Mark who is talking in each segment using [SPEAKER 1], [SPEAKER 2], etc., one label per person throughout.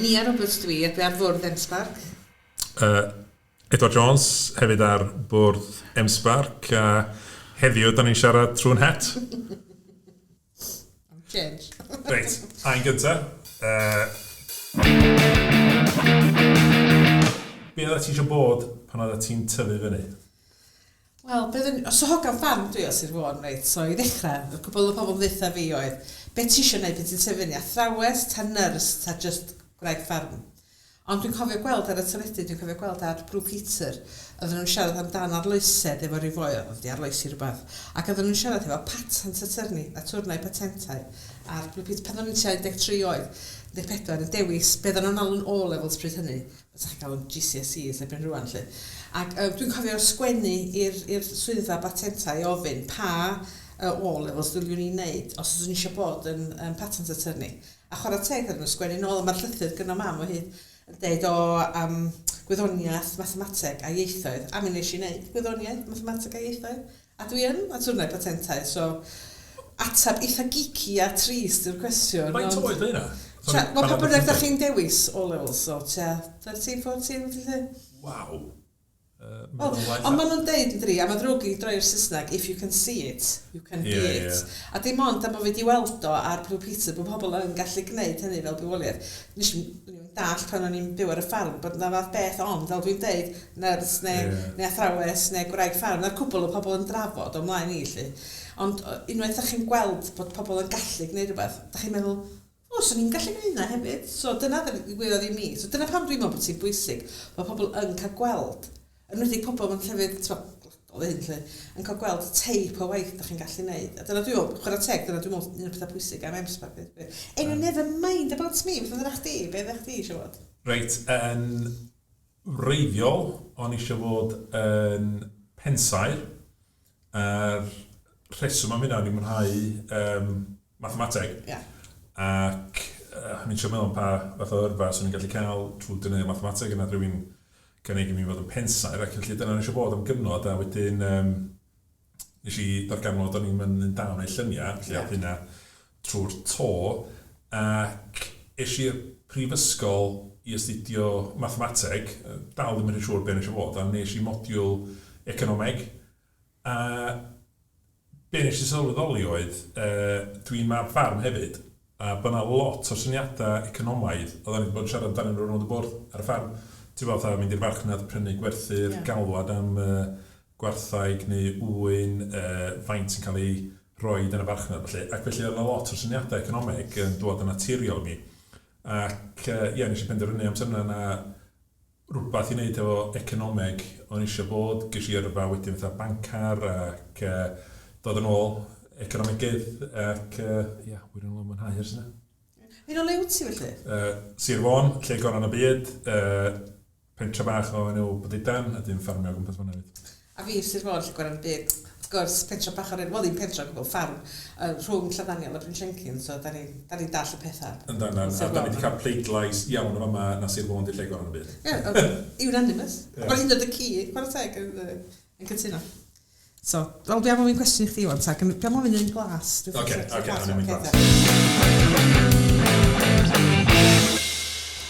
[SPEAKER 1] Nia Roberts dwi, a dwi ar fwrdd M-SParc.
[SPEAKER 2] Edward Jones, hefyd ar bwrdd M-SParc, a heddiw da ni'n siarad trwy'n het.
[SPEAKER 1] Change.
[SPEAKER 2] Reit, a'n gynta. Be oeddet ti eisiau bod pan oeddet ti'n tyfu fyny?
[SPEAKER 1] Wel, be oeddwn... So hogan ffarm dwi o Sir Fôn, reit, so i ddechrau, y cwbl o pobl yn ddeutha fi oedd, be ti eisiau gwneud pan ti'n tyfu fyny, athrawes, ta nyrs, ta jyst gwraig ffarm? Ond dwi'n cofio gweld ar y teledu, dwi'n cofio gweld ar Blue Peter, oedden nhw'n siarad amdan arloesedd efo ryw foi oedd wedi arloesi rhywbeth, ac oedden nhw'n siarad efo patent attorney, atwrnai patentau, ar Blue Peter, pan o'n i'n tua 13 oed, 14, yn dewis be oedden nhw'n alw'n O-levels pryd hynny, Fysa chi'n galw'n GCSEs erbyn rŵan 'lly. Ac yy dwi'n cofio sgwennu i'r i'r swyddfa batentau i ofyn pa yy O-levels ddylwn i wneud os oeddwn i eisiau bod yn yn patent attorney. A chwarae teg iddyn nhw sgwennu nôl, a ma'r llythyr gynno mam o hyd, yn deud o am gwyddoniaeth, mathemateg a ieithoedd. A mi wnes i wneud gwyddoniaeth, mathemateg a ieithoedd. A dwi yn atwrnai patentau, so ateb eitha geeky a trist yw'r cwestiwn.
[SPEAKER 2] Faint
[SPEAKER 1] ond...
[SPEAKER 2] oed oedd hynna?
[SPEAKER 1] Tua, wel pa bynnag da chi'n dewis O-levels, so tua 13, 14 felly.
[SPEAKER 2] Waw.
[SPEAKER 1] Wel, ond maen nhw'n deud yn dydi, a mae'n ddrwg i ni droi i'r Saesneg, if you can see it, you can be it. A dim ond am bod fi 'di weld o ar Blue Peter bod pobl yn gallu gwneud hynny fel bywoliaeth. Nes i'm, o'n i'm yn dallt pan o'n i'n byw ar y ffarm bod 'na fath beth ond, fel dwi'n deud, nyrs neu neu athrawes neu gwraig ffarm, 'na'r cwbl oedd pobl yn drafod o mlaen i 'lly. Ond unwaith dach chi'n gweld bod pobl yn gallu gwneud rhywbeth, dach chi'n meddwl, o, 'swn i'n gallu gwneud hynna hefyd. So dyna ddigwyddodd i mi. So dyna pam dwi'n meddwl bod hi'n bwysig bod pobl yn cael gweld, yn enwedig pobl mewn llefydd, tibod, gwladol hyn 'lly, yn cael gweld y teip o waith dach chi'n gallu wneud. A dyna dwi'n meddwl, chwarae teg, dyna dwi'n meddwl un o'r pethau pwysig am M-SParc deud y gwir. Anyway, never mind about me, beth oeddach chdi? Be oeddach chdi eisiau bod?
[SPEAKER 2] Reit, yn wreiddiol, o'n i eisiau fod yn pensaer. A'r rheswm am hynna, o'n i'n mwynhau um, mathemateg. Ac o'n i'n trio meddwl am pa fath o yrfa 'swn i'n gallu cael trwy defnyddio mathemateg, a nath rhywun gynnig i mi fod yn pensaer, ac felly dyna o'n i eisiau bod am gyfnod, a wedyn um, nes i ddarganfod o'n i'n mynd yn da yn wneud lluniau, felly aeth hynna trwy'r to, ac es i'r prifysgol i astudio mathemateg, dal ddim yn rhy siŵr be o'n i eisiau fod, a wnes i modiwl economeg, a be nes i sylweddoli oedd, dwi'n mab ffarm hefyd, a bod 'na lot o'r syniadau economaidd oedden ni 'di bod yn siarad amdanyn nhw rownd y bwrdd ar y ffarm. Ti'n gwbod, fatha mynd i'r farchnad, prynu, gwerthu'r galwad am gwartheg neu ŵyn, faint sy'n cael ei roid yn y farchnad felly. Ac felly oedd 'na lot o'r syniadau economeg yn dod yn naturiol i mi. Ac ie, nes i benderfynu amser yna na rhywbeth i wneud efo economeg o'n i eisiau bod. Ges i yrfa wedyn fatha bancar ac dod yn ôl economegydd ac ia, wirioneddol mwynhau ers hynna.
[SPEAKER 1] Un o le wyt ti felly?
[SPEAKER 2] Sir Fôn, lle gorau yn y byd. Pentre bach o enw Bodudan, a dwi'n ffarmio o gwmpas fan'na hefyd.
[SPEAKER 1] A fi, Sir Fôn, lle gorau'n byd. Wrth gwrs, pentre bach o'r enw, wel ddim pentre o gwbl, ffarm, rhwng Llanddaniel a Brynsiencyn, so da ni'n da ni'n dallt y pethau.
[SPEAKER 2] Yndan, a da ni 'di cael pleidlais iawn yn fama na Sir Fôn 'di'r lle gorau yn y byd.
[SPEAKER 1] Ie, unanimous. Ie. Wel, hyd yn oed y ci, chwarae teg, yn cytuno. So, wel dwi am ofyn cwestiwn i chdi ŵan ta, dwi am ofyn un glas.
[SPEAKER 2] Oce, oce, awn ni am un glas.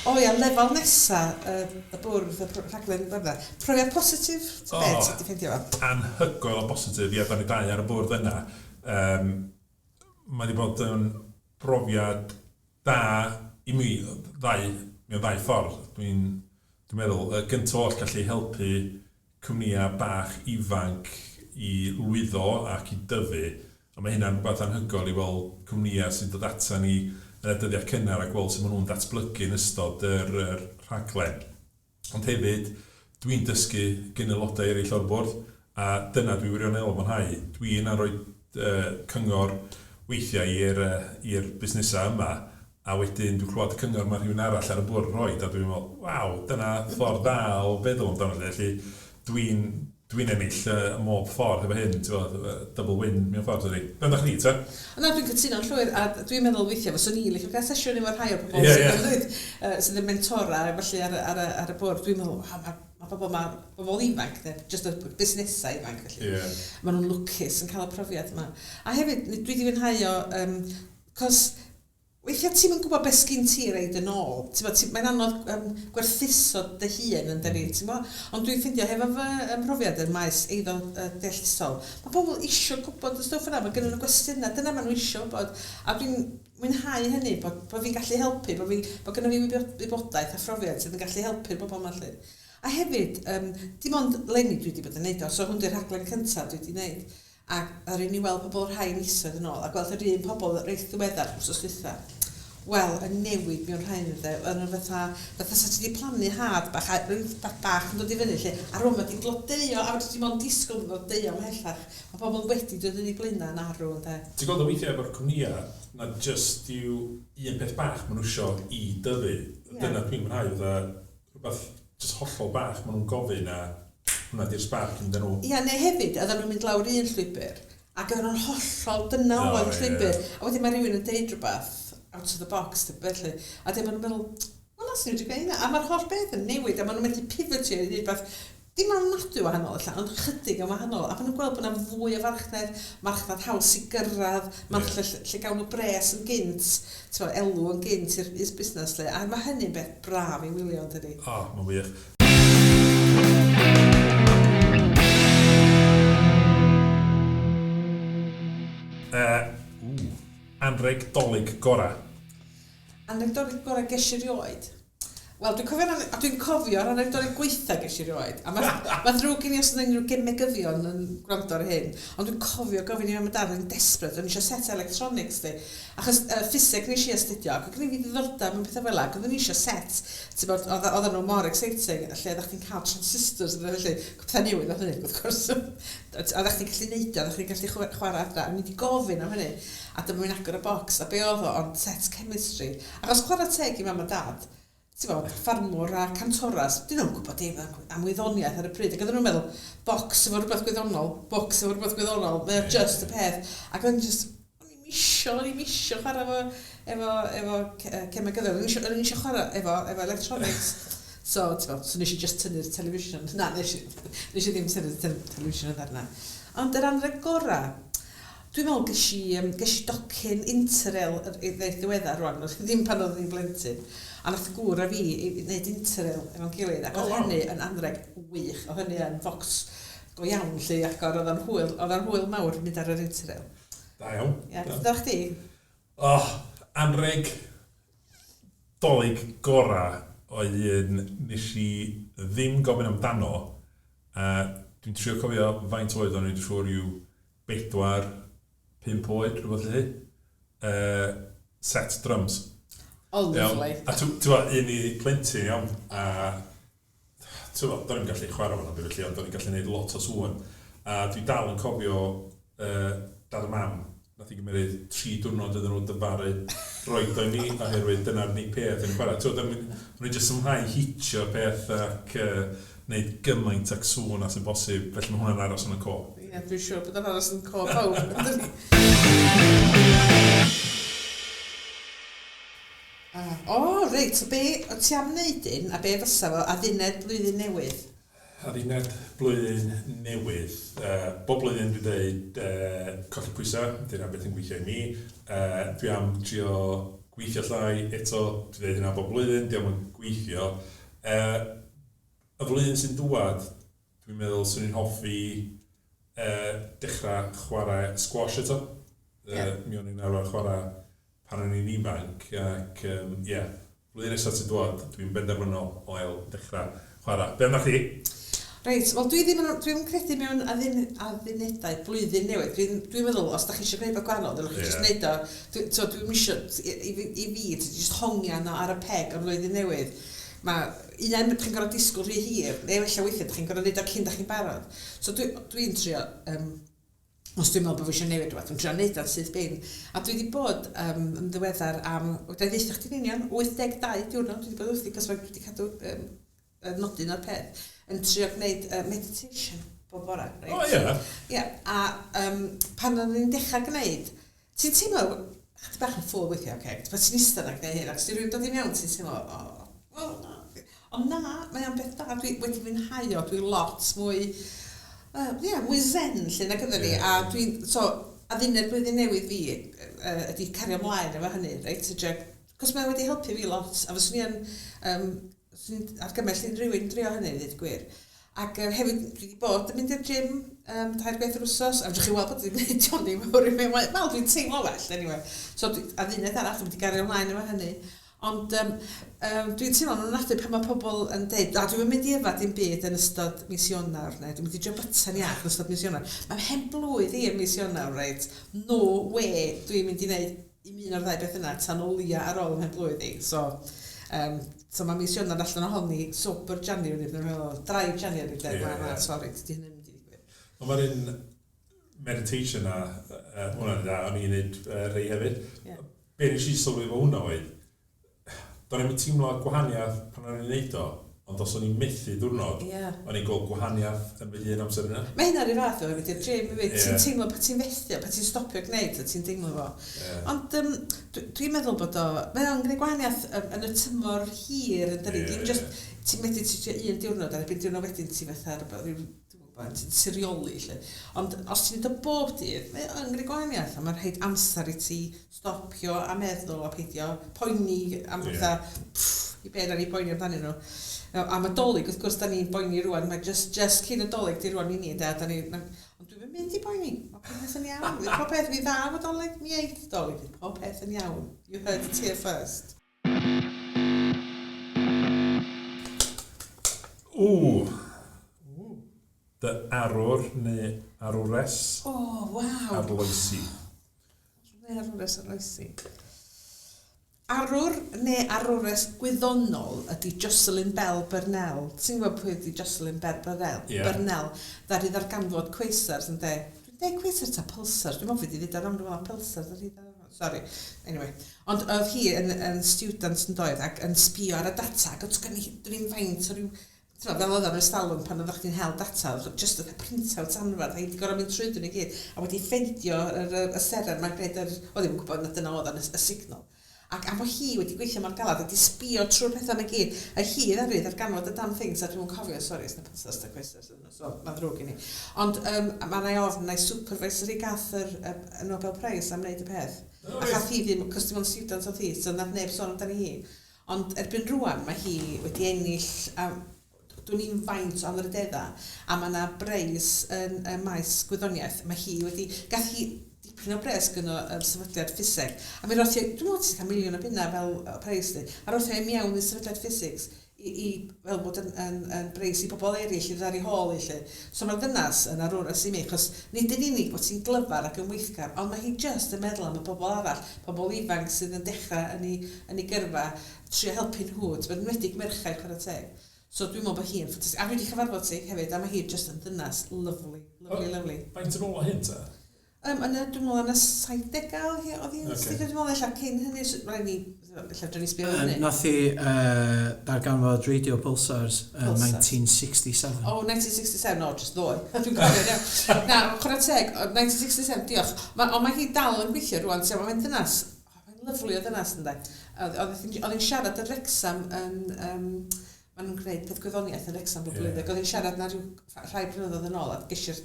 [SPEAKER 1] O ia, lefel nesa y y bwrdd, y rhaglen byrddau. Profiad positif, ta be, ti 'di ffeindio fo?
[SPEAKER 2] Anhygoel o bositif, ia, da ni dau ar y bwrdd yna. Um, mae wedi bod yn brofiad da i mi, ddau, mewn ddau ffordd. Dwi'n dwi meddwl, y gyntaf oll gallu helpu cwmnïau bach ifanc i lwyddo ac i dyfu, a mae hynna'n rhywbeth anhygoel i weld cwmnïau sy'n dod ata ni yn y dyddiau cynnar a gweld sut maen nhw'n datblygu yn ystod yr yr rhaglen. Ond hefyd, dwi'n dysgu gyn aelodau eraill o'r bwrdd, a dyna dwi wirioneddol mwynhau. Dwi yna'n rhoi cyngor weithiau i'r i'r busnesau yma, a wedyn dwi'n clywed y cyngor mae rhywun arall ar y bwrdd yn rhoid, a dwi'n meddwl, waw, dyna ffordd dda o feddwl amdano felly. Felly dwi'n dwi'n ennill ym mhob ffordd efo hyn, ti'n gwbod, double win mewn ffordd tydi. Be amdano chdi ta?
[SPEAKER 1] Na, dwi'n cytuno'n llwyr, a dwi'n meddwl weithiau fyswn i'n licio cael sesiwn efo rhai o'r pobl sydd yn sydd yn mentora felly ar, ar, ar y bwrdd. Dwi'n meddwl, oh, mae ma pobl, ma bobl ifanc, de, jyst y busnesau ifanc felly. Maen nhw'n lwcus yn cael y profiad yma. A hefyd, dwi wedi fwynhau o, cos Weithiau ti'm yn gwybod beth sgin ti roid yn ôl. Ti'n gwbod, mae'n anodd gwerthuso dy hun yn dydi, ti'n gwbod? Ond dwi'n ffeindio hefo fy mhrofiad yn maes eiddo deallusol, mae pobl isio gwybod y stwff yna, mae gennyn nhw gwestiynau, dyna maen nhw isio wybod. A dwi'n mwynhau hynny, bod fi'n gallu helpu, bod fi, bod gynno fi wybodaeth a phrofiad sydd yn gallu helpu'r bobl 'ma 'lly. A hefyd, dim ond 'leni dwi 'di bod yn neud o, so hwn 'di'r rhaglen cyntaf dwi 'di neud. Ac ddaru ni weld pobl rhai misoedd yn ôl, a gweld yr un pobl reit ddiweddar, wsos dwytha. Wel, y newid mewn rhai nhw de, o'n nhw fatha, fatha 'sa ti 'di plannu had bach a rywbeth bach yn dod i fyny 'lly, a rŵan ma' 'di blodeuo a fedri di mond disgwyl iddo fo flodeuo ymhellach. Ma' pobl wedi dod yn eu blaenau yn arw ynde.
[SPEAKER 2] Ti'n gweld o weithiau efo'r cwmnïau na jyst yw un peth bach maen nhw isio i dyfu. Dyna dwi'n mwynhau fatha rhywbeth jyst hollol bach maen nhw'n gofyn a hwnna 'di'r sbarc i mynd â nhw.
[SPEAKER 1] Ia, neu hefyd, oedden nhw'n mynd lawr un llwybr, ac oedden nhw'n hollol, dyna oedd y llwybr. A wedyn mae rhywun yn deud rhywbeth out of the box, teip felly, a wedyn maen nhw'n meddwl, wel na, 'swn i wedi gwneud hynna. A mae'r holl beth yn newid, a maen nhw'n methu pivotio i wneud rhywbeth dim ofnadwy o wahanol ella, ond chydig yn wahanol. A maen nhw'n gweld bod yna fwy o farchnad, marchnad haws i gyrraedd, marchnad lle gawn nhw bres yn gynt, tibod, elw yn gynt i'r busnes 'lly. A mae hynny'n beth braf i wylio, yn dydi?
[SPEAKER 2] O, mae'n wych. Yy, ww, anrheg Dolig gorau?
[SPEAKER 1] Anrheg Dolig gorau ges i erioed? Wel, dwi'n cofio'r anrheg, a dwi'n cofio'r anrheg Dolig gwaetha ges i erioed. A mae ma ddrwg gen i os yna unrhyw gemegyddion yn gwrando ar hyn, ond dwi'n cofio gofyn i mam a dad, o'n i'n desperate, o'n i eisiau set electronics 'di. Achos ffiseg nes i astudio, ac oedd gen i fi ddiddordeb mewn pethau fel 'na, ac oeddwn i eisiau set, ti'n bod, oedden nhw mor exciting, lle oeddech chdi'n cael transistors a pethau felly, pethau newydd oedd hynny, wrth gwrs. Oeddech chdi'n gallu neud o, oeddech chdi'n gallu chwarae adra, a o'n i 'di gofyn am hynny, a dyma fi'n agor y bocs, a be oedd o, ond set chemistry. Achos chwarae teg i mam a dad, ti'n gwbod, ffarmwr a cantoras, 'dyn nhw'm yn gwybod dim am wyddoniaeth ar y pryd, ac oedden nhw'n meddwl, bocs efo rhywbeth gwyddonol, bocs efo rhywbeth gwyddonol, mae o jyst y peth. Ac o'n i jyst, o'n i'm isio, o'n i'm isio chwarae efo, efo, efo cemegyddion, o'n i'm isio, o'n i'm isio chwarae efo, efo electronics. So, ti'n gwbod, so nes i jyst tynnu'r television. Na, nes i, nes i ddim tynnu'r television yn ddarnau. Ond yr anrheg gorau, Dwi'n meddwl ges i yym ges i docyn Interrail yr i reit ddiweddar rŵan, ddim pan oeddwn i'n blentyn, a nath gŵr a fi i i wneud Interrail efo'n gilydd ac oedd hynny yn anrheg wych, oedd hynny yn focs go iawn 'lly ac oedd o'n hwyl, oedd o'n hwyl mawr mynd ar yr Interrail.
[SPEAKER 2] Da iawn.
[SPEAKER 1] Ia, beth amdanoch chdi?
[SPEAKER 2] O, anrheg Dolig gora oedd un nes i ddim gofyn amdano, a dwi'n trio cofio faint oed o'n i, dwi'n siŵr ryw bedwar, pump oed, rhywbeth felly. Set drums.
[SPEAKER 1] Oh, lovely.
[SPEAKER 2] Iawn. A ti'n gwybod, un i plentyn, iawn, a ti'n gwybod, do'n i'm gallu chwarae fo'n byd felly, ond do'n i'n gallu gwneud lot o sŵn. A dwi dal yn cofio dad a mam, nath i gymryd 3 diwrnod iddyn nhw dyfaru roid o i mi, oherwydd dyna'r unig peth o'n i'n chwarae. Ti'n gwybod, o'n i'n jyst yn mwynhau hitio'r peth ac wneud gymaint ac sŵn a sy'n bosib, felly mae hwnna'n aros yn y co.
[SPEAKER 1] Ie, dwi'n siŵr bod o'n aros yn co pawb. O, reit, so be o ti am wneud un, a be fysa fo, adduned blwyddyn newydd?
[SPEAKER 2] Adduned blwyddyn newydd. Bob blwyddyn dwi'n dweud colli pwysau, dyna beth yn gweithio i mi. Dwi am drio gweithio llai eto, dwi'n dweud hynna bob blwyddyn, dio'm yn gweithio. Y flwyddyn sy'n dŵad, dwi'n meddwl 'swn i'n hoffi dechrau chwarae sgwash eto. Mi o'n i'n arfer chwarae pan o'n i'n ifanc ac ie, flwyddyn nesaf sy'n dŵad, dwi'n benderfynol o ail ddechrau chwarae. Be amdanoch chi?
[SPEAKER 1] Reit, wel dwi ddim yn, dwi'm yn credu mewn addunedau blwyddyn newydd. Dwi'n dwi meddwl, os da chi eisiau gwneud rhywbeth gwahanol, dylech chi jyst wneud o. Dwi, so, dwi'm isio, i fi, ti jyst hongian o ar y peg o'r flwyddyn newydd. Mae un ai chi'n gorfod disgwyl rhy hir, neu efallai weithiau dych chi'n gorfod wneud o cyn dych chi'n barod. So dwi'n dwi trio, os dwi'n meddwl bod fi eisiau newid rhywbeth, dwi'n trio wneud o'n syth bin. A dwi wedi bod yn ddiweddar am, fedra i ddeutha chdi'n union, 82 diwrnod dwi wedi bod wrthi, cos dwi wedi cadw nodyn o'r peth, yn trio gwneud meditation bob bore.
[SPEAKER 2] Reit? O ie?
[SPEAKER 1] Ie, a pan o'n i'n dechrau gwneud, ti'n teimlo chydig bach yn ffôl weithiau, ocê, pan ti'n eistedd yna'n gwneud hyn, ac os 'di rhywun dod i mewn, ti'n teimlo, o, wel, na. Ond na, mae o'n beth da, dwi wedi mwynhau o, dwi lot mwy, yy, ie, mwy zen 'lly nag oeddwn i, a dwi'n, so... adduned blwyddyn newydd fi ydy cario ymlaen efo hynny, reit? Cos mae wedi helpu fi lot, a fyswn i yn, fyswn i'n argymell i rywun drio hynny, i ddweud gwir. Ac hefyd, dwi wedi bod yn mynd i'r gym tair gwaith yr wsos, a fedrwch chi weld bod dwi'n gwneud Johnny mawr i mi. Wel, dwi'n teimlo well, anyway. So, adduned arall, dwi'n wedi gario ymlaen efo hynny. Ond dwi'n teimlo'n ofnadwy pan mae pobl yn deud, a dwi'n mynd i yfad dim byd yn ystod mis Ionawr, neu dwi'n mynd i drio byta'n iach yn ystod mis Ionawr. Mae mhen blwydd i yn mis Ionawr, reit? No way, dwi'n mynd i wneud un o'r ddau beth yna tan o leia ar ôl mhen blwydd i. So, so mae mis Ionawr allan ohoni, sober January, dwi'n meddwl, dry January, de, na, sorry, dydy hynny'n mynd i ddigwydd.
[SPEAKER 2] Ond mae'r un meditation na, hwnna'n dda, o'n i'n neud rhai hefyd. Be nes i sylwi efo hwnna oedd, do'n i'm yn teimlo gwahaniaeth pan o'n i'n neud o, ond os o'n i'n methu diwrnod, o'n i'n gweld gwahaniaeth yn fy hun amser yna.
[SPEAKER 1] Mae hynna rhyw fath o hefyd i'r gym hefyd. Ti'n teimlo pan ti'n fethu, pan ti'n stopio gwneud, ti'n teimlo fo. Ond dwi'n meddwl bod o, mae o'n gwneud gwahaniaeth yn y tymor hir, yn dydi? Dim just, ti'n meditio un diwrnod, a erbyn diwrnod wedyn ti fatha rhywbeth, rhyw, dwi'm yn gwybod, ti'n sirioli, 'lly. Ond os ti'n neud o bob dydd, mae o'n gwneud gwahaniaeth, a mae'n rhaid amser i ti stopio a meddwl a peidio poeni am pethau, pff, i be da ni'n poeni amdanyn nhw. A mae Dolig, wrth gwrs, da ni'n boeni rwan, mae just cyn y Dolig di rwan i ni, de, da ni, ond dwi'm yn mynd i boeni, mae popeth yn iawn, fydd pob peth, mi ddaw y Dolig, mi eith Dolig, fydd pob peth yn iawn. You heard it here first.
[SPEAKER 2] Ww! Dy arwr neu arwres?
[SPEAKER 1] O, waw!
[SPEAKER 2] Arloesi.
[SPEAKER 1] Neu arwres arloesi. Arwr neu arwres gwyddonol ydy Jocelyn Bell Burnell. Ti'n gwybod pwy ydy Jocelyn Bell Burnell?
[SPEAKER 2] Ie.
[SPEAKER 1] Burnell. Ddaru ddarganfod quasars, ynde? Dwi'n deud quasars ta pulsars? Dwi'n meddwl fi 'di ddeud o'n wrong, dwi'n meddwl pulsars ydy hi. Sorry. Anyway. Ond oedd hi yn student yn doedd ac yn sbio ar y data ac oedd gen i dwi'n faint o ryw ti'n fel oedd ar y stalwm pan oeddech chdi'n hel data, oedd just oedd print-out anferth, a hi wedi gorfod mynd trwy nhw i gyd, a wedi ffeindio y seren, mae'n gwneud yr, oedd ddim yn gwybod na dyna oedd y signal. Ac am bod hi wedi gweithio mor galad, wedi sbio trwy'r pethau yma gyd, a hi ddaru ddarganfod y damn things, a dwi'm yn cofio, sori, os na pulsars ta quasars ydyn nhw, so mae'n ddrwg i ni. Ond mae 'na ofn, na'i supervisor hi gath y Nobel Prize am wneud y peth.
[SPEAKER 2] O,
[SPEAKER 1] A
[SPEAKER 2] reit.
[SPEAKER 1] chath hi ddim, cos dim ond student oedd hi, so nath neb sôn amdani hi. Ond erbyn rwan, mae hi wedi ennill, dwi'n i'n faint o anrhydeddau, a mae yna breis yn y maes gwyddoniaeth. Mae hi wedi, gath hi dipyn o bres gyno yr sefydliad ffiseg. A mi roth hi, dwi'n meddwl ti'n cael £1 miliwn fel preis di, a roth hi mewn i sefydliad physics i fel bod yn breis i bobl eraill i ddod ar ei hôl i lle. So mae'r ddynas yn arwres i mi, achos nid yn unig bod hi'n glyfar ac yn weithgar, ond mae hi just yn meddwl am y bobl arall, pobl ifanc sydd yn dechrau yn ei gyrfa, trio helpu nhw, ti'n bod, enwedig merched, chwarae teg. So dwi'n meddwl bod hi'n ffantastig. A dwi wedi chyfarfod ti hefyd, a mae hi just yn ddynas lovely, lovely, lovely.
[SPEAKER 2] Faint yn ôl o hyn ta?
[SPEAKER 1] Yn y, dwi'n meddwl yn y 70au oedd hi'n astudio, dwi'n meddwl ella cyn hynny, so rhaid ni, ella fedrwn ni sbio ar hynny.
[SPEAKER 3] Nath hi darganfod radio pulsars yn
[SPEAKER 1] Pulsars.
[SPEAKER 3] 1967.
[SPEAKER 1] Oh, 1967, no, just ddoe. Dwi'n cofio, iawn. Na, chwarae teg, o, 1967, diolch. Ond mae hi dal yn gweithio rwan, ti'n mae'n ddynas, oh, mae'n lyfli o ddynas, ynddo. Oedd hi'n siarad yn Wrexham yn, maen nhw'n gwneud peth gwyddoniaeth yn Wrexham bob blwyddyn, ac oedd hi'n siarad na rhyw rhai blynyddoedd yn ôl, a ges i'r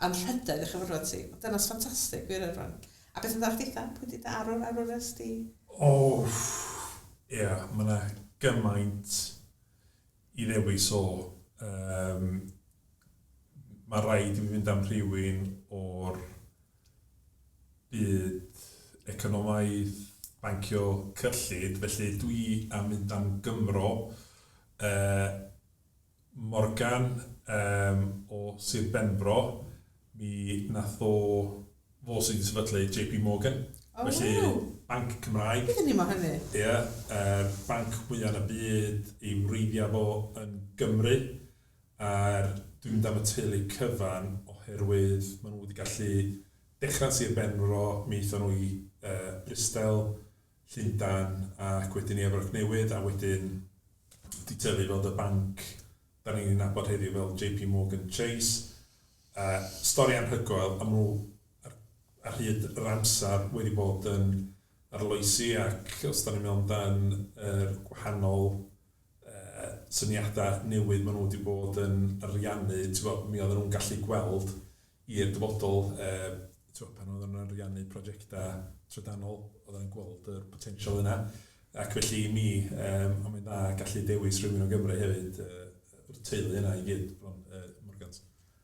[SPEAKER 1] anrhydedd i chyfarfod ti. Oedd dynas ffantastig, wir yr rwan. A beth amdano chdi, pwy di dy arwr, arwres di?
[SPEAKER 2] O, ie, mae yna gymaint i ddewis o. Mae rhaid i fi fynd am rhywun o'r byd economaidd, bancio, cyllid, felly dwi am fynd am Gymro. Morgan o Sir Benfro, mi nath o fo sydd wedi sefydlu JP Morgan.
[SPEAKER 1] Oh,
[SPEAKER 2] Felly,
[SPEAKER 1] wow.
[SPEAKER 2] banc Cymraeg.
[SPEAKER 1] Beth ni mo hynny?
[SPEAKER 2] Ie, banc mwyaf yn y byd, ei wreiddiau fo yn Gymru. A dwi'n mynd am y teulu cyfan oherwydd maen nhw wedi gallu dechrau Sir Benfro, mi aethon nhw i Bristol, Llundain ac wedyn i Efrog Newydd a wedyn di tyfu fel y banc da ni'n nabod heddiw fel JP Morgan Chase. Stori anhygoel, a maen nhw ar hyd yr amser wedi bod yn arloesi ac os da ni'n meddwl amdan yr gwahanol syniadau newydd maen nhw wedi bod yn ariannu, ti'n gwbod, mi oedden nhw'n gallu gweld i'r dyfodol, ti'n Pan oedden nhw'n ariannu prosiectau trydanol, oedden nhw'n gweld yr potensial yna. Ac felly i mi, ond mae'n dda gallu dewis rhywun o Gymru hefyd, yr teulu yna i gyd, bron, Morgans.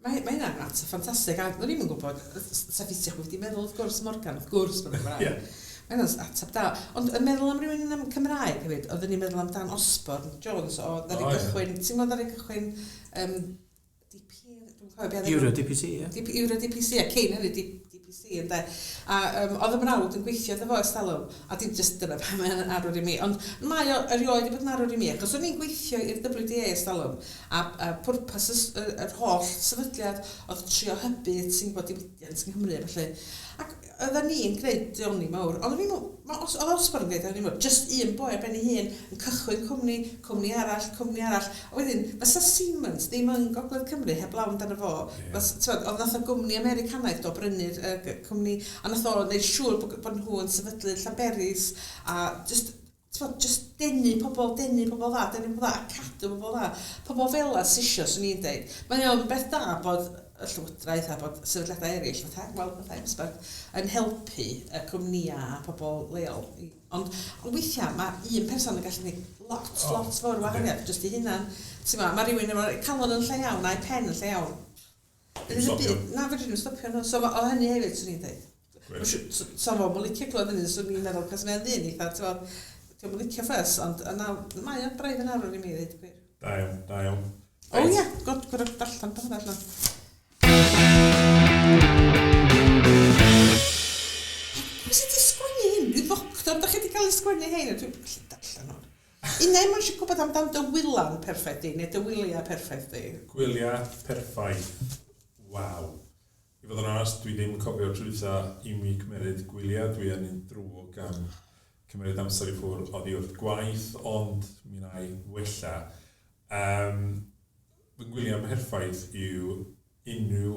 [SPEAKER 1] Mae hynna'n ateb ffantastig, a o'n i'm yn gwybod, sa ffitio chdi wedi meddwl, wrth gwrs, Morgan, wrth gwrs bod o'n Gymraeg. Mae hynna'n ateb da. Ond yn meddwl am rywun yn Cymraeg hefyd, oedden ni'n meddwl am Dan Osborne Jones, o ddaru gychwyn, ti'n gwybod ddaru gychwyn DP, dwi'n cofio beth
[SPEAKER 3] Euro DPC, ie.
[SPEAKER 1] DP, Euro DPC, a cyn hynny DPC, ynde. A oedd y mrawd yn gweithio iddo fo ers talwm, a dim jyst dyna pam mae'n arwr i mi, ond mae o erioed wedi bod yn arwr i mi, achos o'n i'n gweithio i'r WDA ers talwm, a pwrpas yr holl sefydliad oedd trio hybu, ti'n gwybod, diwydiant yng Nghymru, a felly. Ac oedden ni'n gwneud daioni mawr, ond o'n i'n meddwl, oedd Osborne yn gwneud daioni mawr, just un boi ar ben ei hun yn cychwyn cwmni, cwmni arall, cwmni arall. A wedyn, fysa Siemens ddim yn Gogledd Cymru heblaw amdano fo. T'mod, oedd nath o gwmni Americanaidd do brynu'r cwmni, a nath o wneud siŵr bod nhw yn sefydlu Llanberis, a just, t'mod, just denu pobl, denu pobl dda, denu pobl dda, a cadw pobl dda. Pobl fel 'a sy isio, swn i'n deud. Mae o'n beth da bod y llywodraeth a bod sefydliadau eraill, fatha, wel, fatha M-SParc, yn helpu y cwmnïau a pobl leol. Ond weithiau mae un person yn gallu gwneud lot, lot fawr o wahaniaeth, jyst i hunan. Ti'n gwbod, mae rhywun efo calon yn lle iawn a'i pen yn lle iawn.
[SPEAKER 2] Dim stopio.
[SPEAKER 1] Na, fedri ddim stopio nhw. So, o hynny hefyd, swn i'n dweud. So fo'm yn licio clywed hynny, swn i'n meddwl, cos mae'n ddyn eitha, ti'n gwbod, dio'm yn licio fuss, ond yna, mae o'n braidd yn arwr i mi, ddweud y gwir.
[SPEAKER 2] Da iawn, da iawn.
[SPEAKER 1] O ia, god, gorau darllen beth allan. Pwy sydd wedi sgwennu hyn? Rhyw ddoctor, da chi wedi cael ei sgwennu hein? Dwi'n gallu darllen hwn. Unai mae'n eisiau gwybod amdan dy wylan perffaith di, neu dy wyliau perffaith di.
[SPEAKER 2] Gwyliau perffaith. Waw. I fod yn onest, dwi ddim yn cofio'r tro dwytha i mi cymeryd gwyliau. Dwi yn un drwg am cymryd amser i ffwrdd oddi wrth gwaith, ond mi wna i wella. Fy ngwyliau perffaith yw unrhyw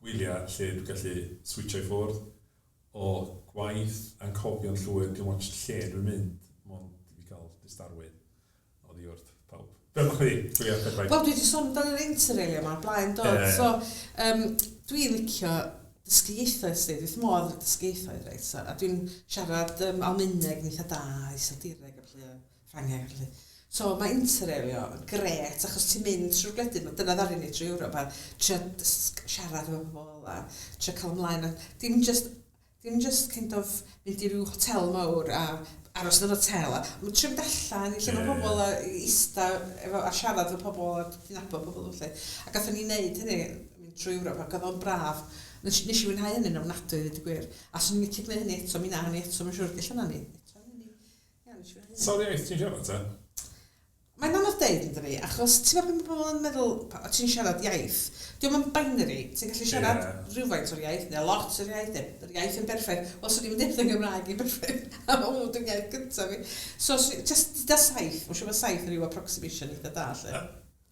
[SPEAKER 2] gwyliau lle dwi'n gallu switcho i ffwrdd o gwaith a'n cofio'n llwyr, dim ots lle dwi'n mynd, mond i fi gael distawrwydd oddi wrth pawb. Be am chdi? Gwyliau perffaith?
[SPEAKER 1] Wel, dwi wedi sôn amdano yr Interrail yma o'r blaen, do. So, dwi'n licio dysgu ieithoedd, sti. Dwi wrth modd dysgu ieithoedd, reit. So, a dwi'n siarad Almaeneg yn eitha da, Iseldireg a felly, a Ffrangeg a felly. So mae Interrailio yn grêt achos ti'n mynd trwy'r gwledydd, dyna ddaru ni trwy Ewrop a trio siarad efo pobl a trio cael ymlaen. A dim just kind of mynd i ryw hotel mawr a aros yn yr hotel. A mae'n trio mynd allan i lle mae pobl a ista efo, a siarad efo pobl a nabod pobl felly. A gathon ni wneud hynny, mynd trwy Ewrop, ac oedd o'n braf. Nes i fwynhau hynny'n ofnadwy, i ddweud y gwir. A swn i'n licio gwneud hynny eto, mi na ni eto, mae'n siŵr, ella na ni. Eto, ni. Ia, nes i fwynhau hynny.
[SPEAKER 2] Sawl iaith ti'n siarad te?
[SPEAKER 1] Mae'n anodd deud yn dydi, achos ti'n meddwl pan mae pobl yn meddwl, o ti'n siarad iaith, dio'm yn binary, ti'n gallu siarad rhywfaint o'r iaith, neu lot o'r iaith, neu yr iaith yn berffaith. Wel, swn i'n deud yn Gymraeg i'n berffaith, a mae hwnnw dwi'n iaith gyntaf fi. So, just da 7, mae'n siŵr bod 7 yn rhyw approximation eitha da, lle.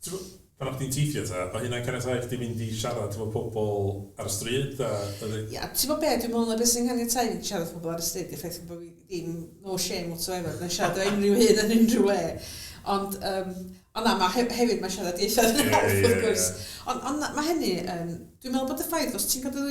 [SPEAKER 2] Ti'n gwbod, pan o'ch chdi'n teithio ta, o hynna'n caniatáu chdi fynd i siarad efo pobl ar y stryd?
[SPEAKER 1] Ia, ti'n gwybod be, dwi'n meddwl na beth sy'n caniatáu i fi siarad efo pobl ar y stryd, yw'r ffaith bod fi ddim, no shame whatsoever, na siarad efo unrhyw un yn unrhyw le. Ond na, mae hefyd mae siarad ieithoedd yn help, wrth gwrs. Ond na, mae hynny, dwi'n meddwl bod y ffaith, os ti'n cael dy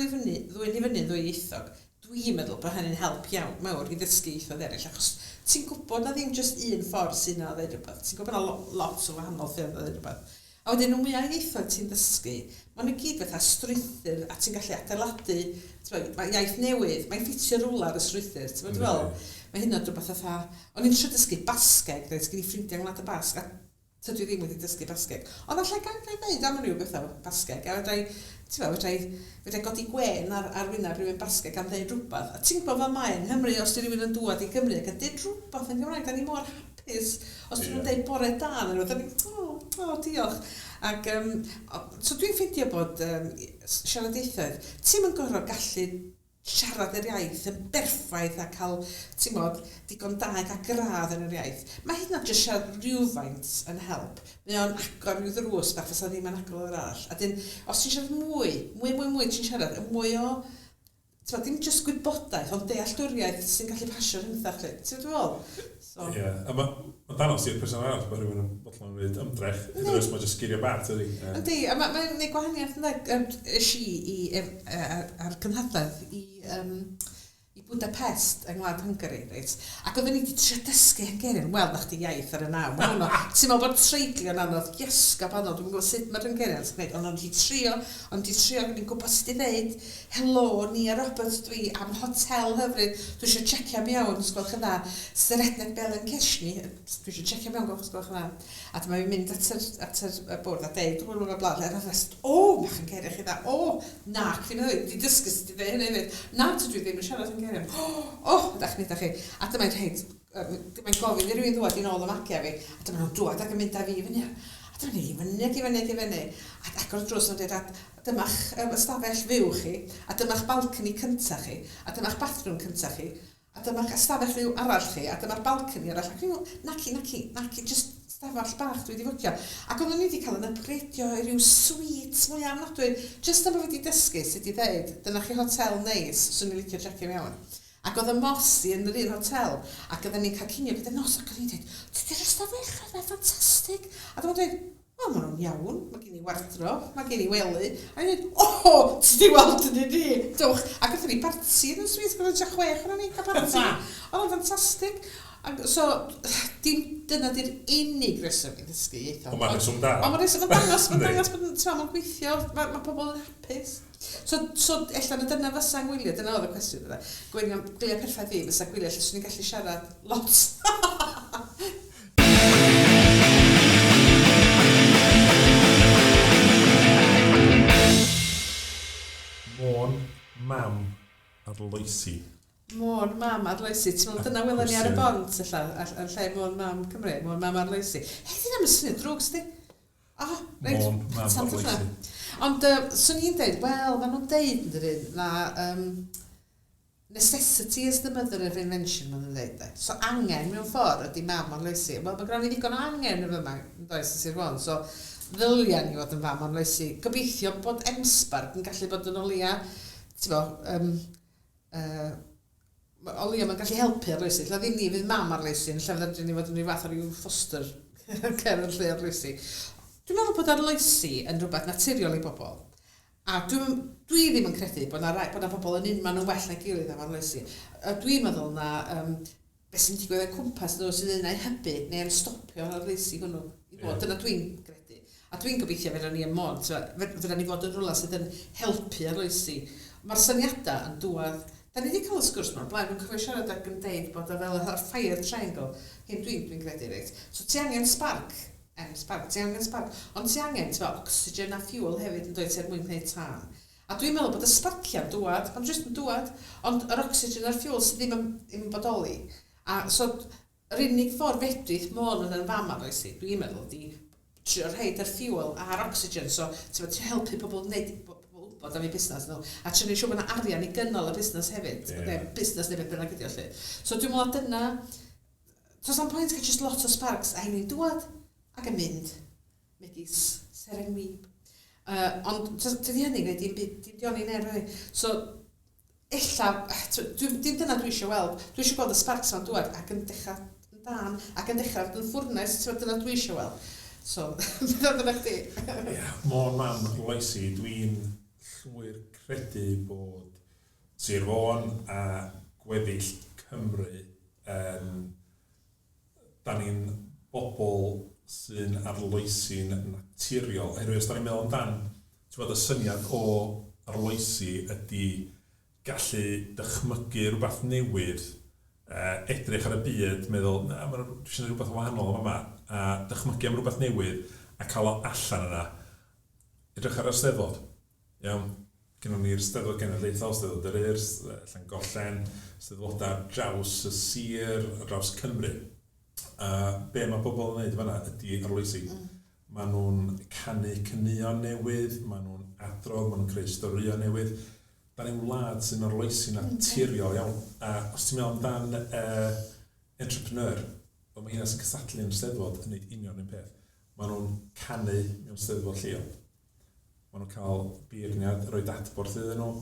[SPEAKER 1] ddwyn i fyny ddwyieithog, dwi'n meddwl bod hynny'n help iawn mawr i ddysgu ieithoedd eraill, achos ti'n gwybod na ddim just un ffordd sy'n na ddeud rhywbeth, ti'n gwybod na lot o wahanol ffyrdd o ddeud rhywbeth. A wedyn, y mwyaf ieithoedd ti'n ddysgu, maen nhw gyd fatha strwythur a ti'n gallu adeiladu, ti'n mae iaith newydd, mae'n ffitio rwla ar y strwythur, ti'n gwybod fel, mae hynna'n rhywbeth fatha, o'n i'n trio dysgu Basgeg, reit, gen i ffrindiau yng Ngwlad y Basg, a tydw i ddim wedi dysgu Basgeg. Ond allai gael gael dweud am ryw bethau Basgeg, a fedrai, ti'n gwbod, fedrai godi gwên ar wyneb rhywun Basgeg am ddeud rhywbeth. A ti'n gwybod fel mae yng Nghymru, os di rhywun yn dŵad i Gymru ac yn deud rhywbeth yn Gymraeg, da ni mor hapus. Os dyn nhw'n deud bore da, neu rhywbeth, da ni, oh, diolch. Ac, so dwi'n ffeindio bod siarad ieithoedd, ti'm yn gorfod gallu siarad yr iaith yn berffaith a cael, ti'n gwbod, digon da i gael gradd yn yr iaith. Mae hynna jyst siarad rhywfaint yn help. Mae o'n agor rhyw ddrws bach fysa ddim yn agor yr arall. A dyn, os ti'n siarad mwy, mwy, mwy, mwy ti'n siarad, y mwy o, Ti'n dim just gwybodaeth, ond dealltwriaeth sy'n gallu pasio rhyngthach chi. Ti'n gwybod?
[SPEAKER 2] So. Ie, yeah. A mae'n ma dangos i'r person arall bod rhywun yn bodlon wneud ymdrech. Hyd yn oed os mae jyst geiriau bach, tydi?
[SPEAKER 1] Yndi, a mae'n ma gwneud gwahaniaeth ynddo. Es i i, ar cynhadledd i i Budapest yng Ngwlad Hungary, reit? Ac oedden ni wedi trio dysgu Hungarian. Wel, na chdi iaith ar y naw. Ma' hwnnw, ti'n meddwl bod treiglio'n anodd, iesgob anodd, dwi'm yn gwybod sut mae'r Hungarians yn gwneud, ond o'n i wedi trio, o'n i wedi trio, o'n i'n gwybod sut i ddeud, helo, Nia Roberts dwi, am hotel hyfryd, dwi eisiau checio mewn, os gwelwch yn dda, Serednek Belen Ceshni, dwi eisiau checio mewn, os gwelwch yn dda. A dyma fi'n mynd at yr, at yr bwrdd a deud, bla bla bla, a rest, o, mae Hungarian chi dda, o, na, chi'n meddwl, di dysgu sut i ddeud hynny hefyd. Na, tydw i ddim yn siarad Hungarian. O, oh, ydach chi, ydach chi. A dyma'n rhaid, dyma'n gofyn i rywun ddwad i nôl y magiau fi. A dyma nhw'n dŵad ac yn mynd â fi i fyny. A dyma ni i fyny ac i fyny ac i fyny. A agor y drws nhw'n dweud, a dyma'ch ystafell fyw chi, a dyma'ch balcony cyntaf chi, a dyma'ch bathroom cyntaf chi, a dyma'ch ystafell fyw arall chi, a dyma'r balcony arall. Ac ni'n naci, naci, naci, just stafell bach dwi wedi fwcio. Ac oedden ni wedi cael yn upgradeio i ryw suite mwy ofnadwy. Just am bod fi wedi dysgu sut i ddeud, dyna chi hotel neis, swn i'n licio checio mewn. Ac oedd y Mossy yn yr un hotel, ac oedden ni'n cael cinio gyda nos, ac oedd hi'n dweud, tydi'r ystafell, mae'n ffantastig. A dyma'n dweud, o, maen nhw'n iawn, mae gen i wardrobe, mae gen i wely. A ni'n dweud, o, ti di weld yn ni, dwch. Ac wrthyn ni barti yn y suite, oedd tua 6 o'n ni'n cael parti. Oedd o'n ffantastig. Ac so, dim, dyna di'r unig reswm i ddysgu ieithoedd.
[SPEAKER 2] Ond mae'n reswm da.
[SPEAKER 1] Ond mae'n reswm, mae'n dangos, mae'n dangos bod mae'n gweithio, mae ma pobl yn hapus. So ella na dyna fysa ngwyliau, dyna oedd y cwestiwn yna. Gwyliau, gwyliau perffaith fi fysa gwyliau lle swn i'n gallu siarad lot.
[SPEAKER 2] Môn, mam, arloesi.
[SPEAKER 1] Môn, mam, arloesi. Ti'n meddwl dyna welon ni ar y bont, ella, ar lle Môn, mam, Cymru, Môn, mam, arloesi. Hei, dyna am y syniad drwg, sdi? Oh, reit.
[SPEAKER 2] Môn, mam, arloesi.
[SPEAKER 1] Ond swn i'n deud, wel, maen nhw'n deud yn dydyn, na necessity is the mother of invention, maen nhw'n deud. De. So angen mewn ffordd ydy mam arloesi. Wel, mae gynnon ni ddigon o angen yn fyma, yn does, yn Sir Fôn, so ddylia ni fod yn fam arloesi. Gobeithio bod M-SParc yn gallu bod yn o leia, ti'n bo, o leia mae'n gallu helpu arloesi. Lle ddim ni fydd mam arloesi, yn lle fydden ni fod yn rhyw fath o ryw foster care yn lle arloesi. Dwi'n meddwl bod arloesi yn rhywbeth naturiol i bobl. A dwi ddim yn credu bod na, bod na bobl yn unman yn well na gilydd am arloesi. Dwi'n meddwl na beth sy'n digwydd yn cwmpas nhw sy'n un ai hybu neu yn stopio arloesi hwnnw i fod. Dyna dwi'n credu. A dwi'n gobeithio fedra ni ym Môn, fedra ni fod yn rhywle sydd yn helpu arloesi. Mae'r syniadau yn dŵad. Da ni wedi cael y sgwrs yma o'r blaen, dwi'n cofio siarad ac yn deud bod o fel y fire triangle. Hyn dwi'n credu, reit. So ti angen spark, M-spark, ti angen spark, ond ti angen, ti'n oxygen a fuel hefyd yn dweud er mwyn gwneud tân. A dwi'n meddwl bod y sparciau'n dŵad, ma'n jyst yn dŵad, ond yr oxygen a'r fuel sydd ddim yn bodoli. A so, yr unig ffordd fedrith Môn yn fam arloesi, dwi'n meddwl, di trio rhoid yr fuel a'r oxygen, so ti'n helpu pobl wneud wybod am eu busnes nhw, a trio neud siŵr bod yna arian i gynnal y busnes hefyd, yeah. Busnes neu beth bynnag ydi o lle. So dwi'n meddwl dyna, does na'm pwynt cael just lot o sparks, a hynny'n dŵad ac yn mynd, megis seren wib. Ond dydy hynny'n gwneud dim byd, dim dioni neb, really. So, ella, dim dyna dwi eisiau weld. Dwi eisiau gweld y sparks yma'n dŵad ac yn dechrau yn dan, ac yn dechrau fod yn ffwrnes, dyna dwi eisiau weld. So, beth dyna chdi?
[SPEAKER 2] Ie, Môn mam arloesi, dwi'n llwyr credu bod Sir Fôn a gweddill Cymru da ni'n bobl sy'n arloesi'n naturiol. Oherwydd os da ni'n meddwl amdan, ti'n gwbod, y syniad o arloesi ydy gallu dychmygu rhywbeth newydd, edrych ar y byd, meddwl, na, ma' dwi eisiau gwneud rhywbeth wahanol yn fama, a dychmygu am rhywbeth newydd a cael o allan yna. Edrych ar y Steddfod. Iawn, gynnon ni'r Steddfod Genedlaethol, Steddfod yr Urdd, Llangollen, Steddfodau ar draws y sir, ar draws Cymru. A be mae pobl yn wneud fan'na ydy arloesi. Maen nhw'n canu caneuon newydd, maen nhw'n adrodd, maen nhw'n creu storïau newydd. Da ni'n wlad sy'n arloesi naturiol iawn. A os ti'n meddwl amdan entrepreneur, wel mae hynna sy'n cystadlu yn y Steddfod yn gwneud union un peth. Maen nhw'n canu mewn Steddfod lleol. Maen nhw'n cael beirniad, rhoi adborth iddyn nhw.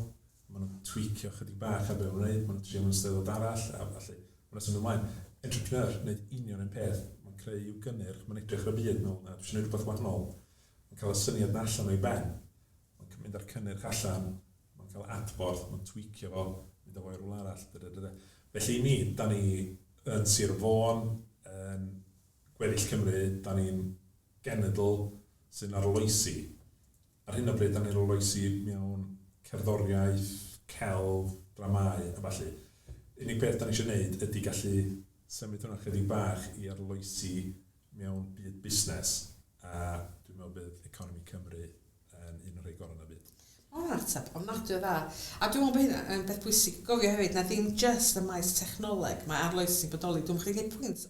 [SPEAKER 2] Maen nhw'n tweakio chydig bach ar be maen nhw'n gwneud, maen nhw'n trio mewn steddfod arall, a falle, maen nhw'n symud ymlaen. Entrepreneur, wneud union un peth, mae'n creu i'w gynnyrch, mae'n edrych ar y byd, mewn, na, dwi eisiau gwneud rhywbeth wahanol. Mae'n cael y syniad na allan o'i ben, mae'n mynd â'r cynnyrch allan, mae'n cael adborth, mae'n tweakio fo, mynd â fo i rywle arall, da, da, da, da. Felly i mi, da ni yn Sir Fôn, yn gweddill Cymru, da ni'n genedl sy'n arloesi. Ar hyn o bryd, da ni'n arloesi mewn cerddoriaeth, celf, dramâu a ballu. Unig peth da ni eisiau gwneud ydy gallu symud hwnna chydig bach i arloesi mewn byd busnes, a dwi'n meddwl bydd economi Cymru yn un o'r rhai gorau yn y byd.
[SPEAKER 1] Mae hwnna'n ateb ofnadwy o dda. A dwi'n meddwl bod hynna yn beth pwysig i gofio hefyd, na ddim jyst y maes technoleg, mae arloesi'n bodoli. Dwi'n meddwl chdi 'di gwneud pwynt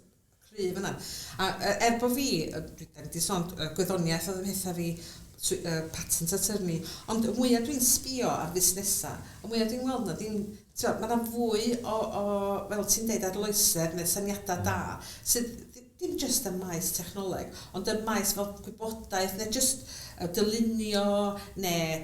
[SPEAKER 1] cryf yna. A er bod fi, dwi, da ni 'di sôn, gwyddoniaeth oedd 'y mhethau fi, patent attorney, ond y mwyaf dwi'n sbio ar fusnesau, y mwyaf dwi'n weld na ddim, tibod, mae 'na fwy o, fel ti'n deud, arloesedd neu syniadau da, sydd dim jyst ym maes technoleg, ond ym maes fel gwybodaeth neu jyst dylunio neu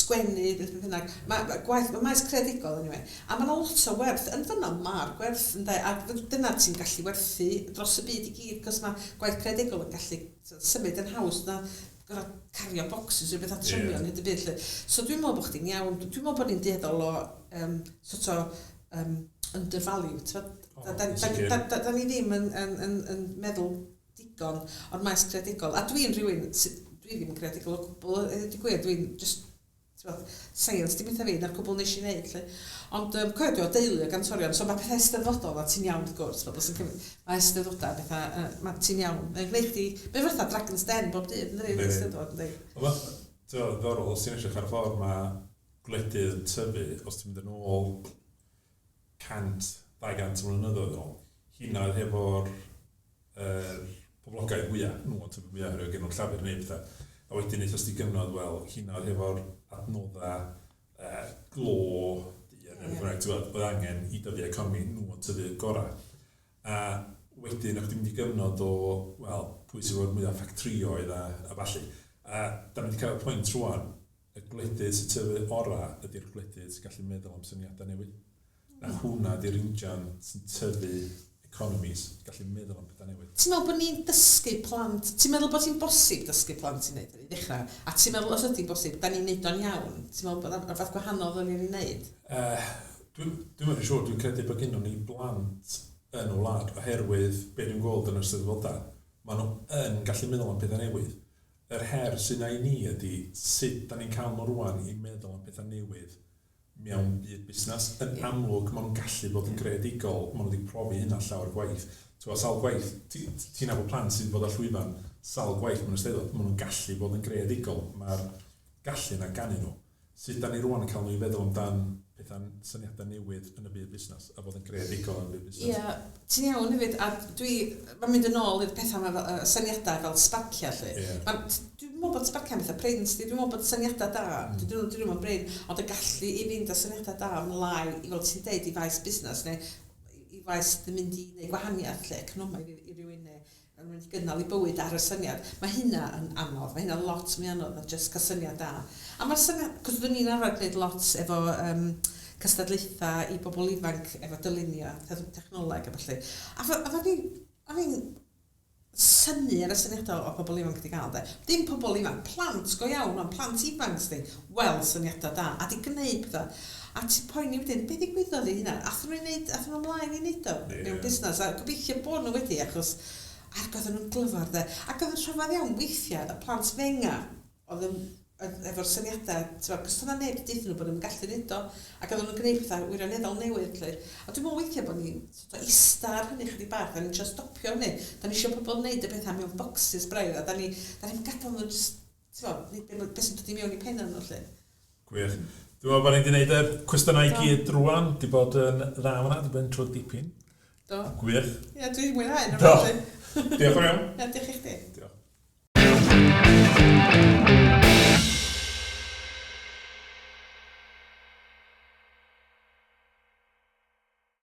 [SPEAKER 1] sgwennu, beth bynnag. Mae gwaith, mae maes creadigol anyway. A mae 'na lot o werth, yn fan'na ma'r gwerth ynde, a dyna ti'n gallu werthu dros y byd i gyd, cos mae gwaith creadigol yn gallu symud yn haws na gorfod cario bocsys o bethau trymion hyd y byd 'lly. So dwi'n meddwl bod chdi'n iawn, dwi'n meddwl bod ni'n dueddol o sort o undervalue, tibod? Da, da, da, da ni ddim yn meddwl digon o'r maes creadigol. A dwi'n rhywun, dwi ddim yn creadigol o gwbl, i ddweud y gwir, dwi'n just, tibod, science dim eitha fi, na'r cwbl nes i wneud, 'lly. Ond cofio, dwi o deulu o gantorion, so mae pethau eisteddfodol, a ti'n iawn wrth gwrs, bobl sy'n cymryd, mae eisteddfodau, pethau, mae ti'n iawn. Mae'n gwneud chdi, mae'n fatha Dragon's Den bob dydd, yn dydi, eisteddfod, yndi?
[SPEAKER 2] Ond mae, ti'n ddiddorol, os ti'n edrych ar y ffordd mae gwledydd yn tyfu, os ti'n mynd yn ôl 100, 200 o flynyddoedd yn ôl, hynna oedd hefo'r er, poblogaeth fwyaf, nhw yn tyfu fwyaf, oherwydd gen nhw'r llafur neu pethau. A wedyn wnaethos ti gyfnod, wel, hynna oedd hefo'r adnoddau glo, neu beth bynnag, ti'n gwbod, oedd angen i dyfu economi, nhw yn tyfu gorau. A wedyn, o'ch ti'n mynd i gyfnod o, wel, pwy sydd efo'r mwyaf ffactrioedd a ballu. A da ni wedi cael y pwynt rwan, y gwledydd sy'n tyfu orau ydy'r gwledydd sy'n gallu meddwl am syniadau newydd. Na hwnna ydy'r injan sy'n tyfu economies, gallu meddwl am pethau newydd.
[SPEAKER 1] Ti'n meddwl bod ni'n dysgu plant, ti'n meddwl bod hi'n bosib dysgu plant i wneud hynny i ddechrau? A ti'n meddwl os ydy'n bosib, da ni'n neud o'n iawn? Ti'n meddwl bod rhywbeth gwahanol ddylen ni'n ei wneud?
[SPEAKER 2] Dwi'n yn siŵr, dwi'n credu bod gennym ni blant yn y wlad oherwydd be dwi'n gweld yn yr Eisteddfodau, maen nhw yn gallu meddwl am pethau newydd. Yr her sydd 'na i ni ydy sut da ni'n cael nhw rwan i meddwl am pethau newydd mewn byd busnes. Yn amlwg, maen nhw'n gallu bod yn greadigol, maen nhw wedi profi hynna llawer gwaith. Ti'n sawl gwaith, ti'n nabod plant sydd wedi bod ar llwyfan sawl gwaith mewn Eisteddfod, maen nhw'n gallu bod yn greadigol, mae'r gallu yna ganddyn nhw. Sut da ni rwan yn cael nhw i feddwl amdan pethau, syniadau newydd yn y byd busnes a bod yn greadigol yn y byd busnes?
[SPEAKER 1] Ie, yeah, ti'n iawn hefyd, a dwi, mae'n mynd yn ôl i'r pethau yma, fel, syniadau fel sbarciau, lle. Dwi'n meddwl bod sbarciau'n bethau prin, dwi'n meddwl bod syniadau da, dwi ddim yn brin, ond y gallu i fynd â syniadau da ymlaen, i fel ti'n deud, i faes busnes, neu i faes ddim mynd i wneud gwahaniaeth, lle, economaidd i rywun, neu yn mynd i gynnal ei bywyd ar y syniad. Mae hynna yn anodd, mae hynna lot mwy anodd na jyst cael syniad da. A mae'r syniad, cos oeddwn ni'n arfer gwneud lot efo cystadlaethau i bobl ifanc efo dylunio, technoleg a felly. A o'n i'n synnu ar y syniadau o pobl ifanc wedi cael, de. Dim pobl ifanc, plant go iawn, ond plant ifanc, sti, wel syniadau da, a di gwneud pethau. A ti'n poeni wedyn, be ddigwyddodd i hynna? Athyn nhw i wneud, athyn nhw ymlaen i wneud o mewn busnes, a gobeithio bod nhw wedi, achos ac oedden nhw'n glyfar, de. Ac oedd yn rhyfedd iawn weithiau, y plant fenga, oedd yn, efo'r syniadau, ti'n cos doedd 'na neb 'di deutha nhw bod nhw'n gallu neud o, ac oedden nhw'n gwneud pethau wirioneddol newydd, 'lly. A dwi'n meddwl weithiau bod ni'n sort o ista ar hynny chydig bach, da ni'n trio stopio hynny. Da ni eisiau pobl wneud y pethau mewn boxes braidd, a da ni, da ni'n gadael nhw jyst, ti'n gwbod, neud be sy'n dod i mewn i penna nhw, 'lly.
[SPEAKER 2] Gwych. Dwi'n meddwl bod ni wedi gwneud yr cwestiynau i gyd rwan. Di bod yn dda fyna, di bod yn trwy dipyn.
[SPEAKER 1] Do.
[SPEAKER 2] Gwych.
[SPEAKER 1] Ie, dwi'n mwynhau.
[SPEAKER 2] Do. Diolch yn iawn.
[SPEAKER 1] Ie, diolch i chdi.